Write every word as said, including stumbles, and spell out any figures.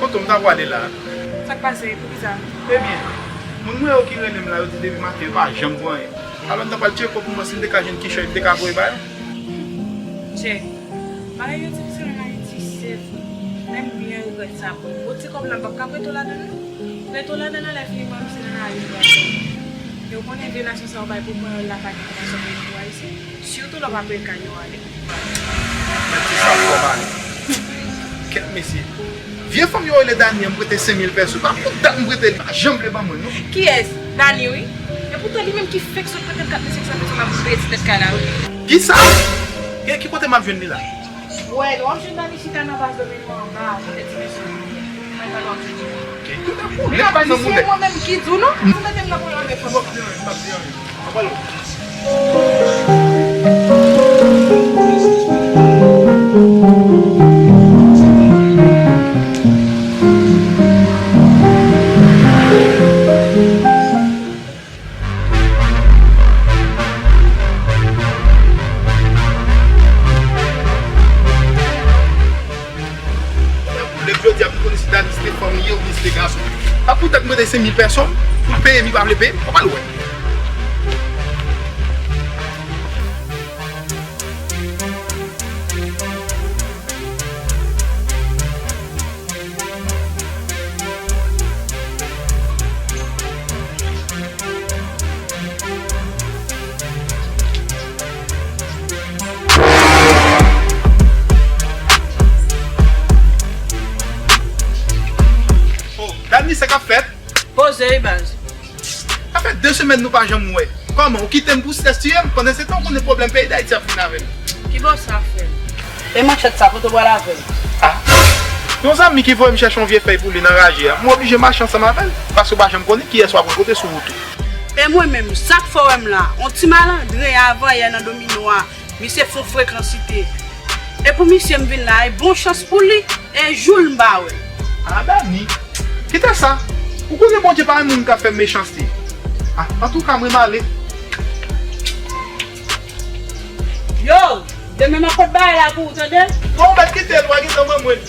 Kote w m ta pwale la? Sa k pase? Poukisa? Ebyen, moun mwen yo ki rele m la, yo di depi maten yo pa janm pran anyen. Alò m ta pral tcheke pou mwen si m te ka jwenn kichòy m te ka voye ba yo. Chè, bagay yo difisil ann Ayiti, sèf. Men m byen regrèt sa pou ou. Bon, ti kòb la, m p ap ka prete w ladann, non. Prete w ladann nan lè fini pran misye nan lari, l pral pran. E w konnen vye nasyon sa yo bay pou pran yo la pa gen kòmanse pou Ayisyen. Sitou lè w pa peye kay yo ale. Mèt se sa fò pale. Kèt mesye. Vye fanm yo rele Dani an, m prete senk mil pèso. Pa pou dat m prete li, pa janm vle ban mwen, non. Kiyès? Dani, wi. E poutan li menm ki fenk sot prete l kat mil senk san pèso la pou l peye ti tèt kay la, wi. Kisa? E ki kote m ap jwenn li la? Wè, w ap jwenn Dani chita nan baz domino anba, kote ti mesye yo ye. Mwen pral w ap jwenn li la. Ok, toutan pou lè pa nan moulè. Se mwen menm ki di w, non. Ou mete m nan pwoblèm avèk fanm sa. M p ap di anyen, m p ap di anyen. Lè jodi a, m konnen si Dani se te fanm li ye oubyen se te gason. Pa poutèt m prete senk mil pèso pou l peye m, li pa vle peye m. Ou pral wè. Oh, Dani, sa k ap fèt? Poze wi baz. Sa fè de semèn nou pa janm wè. Kòman, ou kite m pou strès tiye m? Pandan se tan, ou konnen pwoblèm peyi Dayiti ap vin avè m. Kibò sa, frè m? E manchèt sa, kote w pral avè l? Ah. Yon zanmi ki voye m chèche yon vye fèy pou li nan raje a. M oblije mache ansanm avè l, paske w pa janm konnen kiyès w ap rankontre sou wout ou. E mwen menm, sa k fè w wè m la? Yon ti malandren avanyè nan domino a. Misye fon frekansite. E pou misye m vin la, e bon chans pou li, e jou l m pa wè l. Ah, Dani, kite sa. Ou konnen Bondye pa renmen moun k ap fè mechanste. Ah, antouka, mwen m ale. Yo, demen m ap pot bagay la pou ou, tande? Non, ou mèt kite l, w a gentan ban mwen l.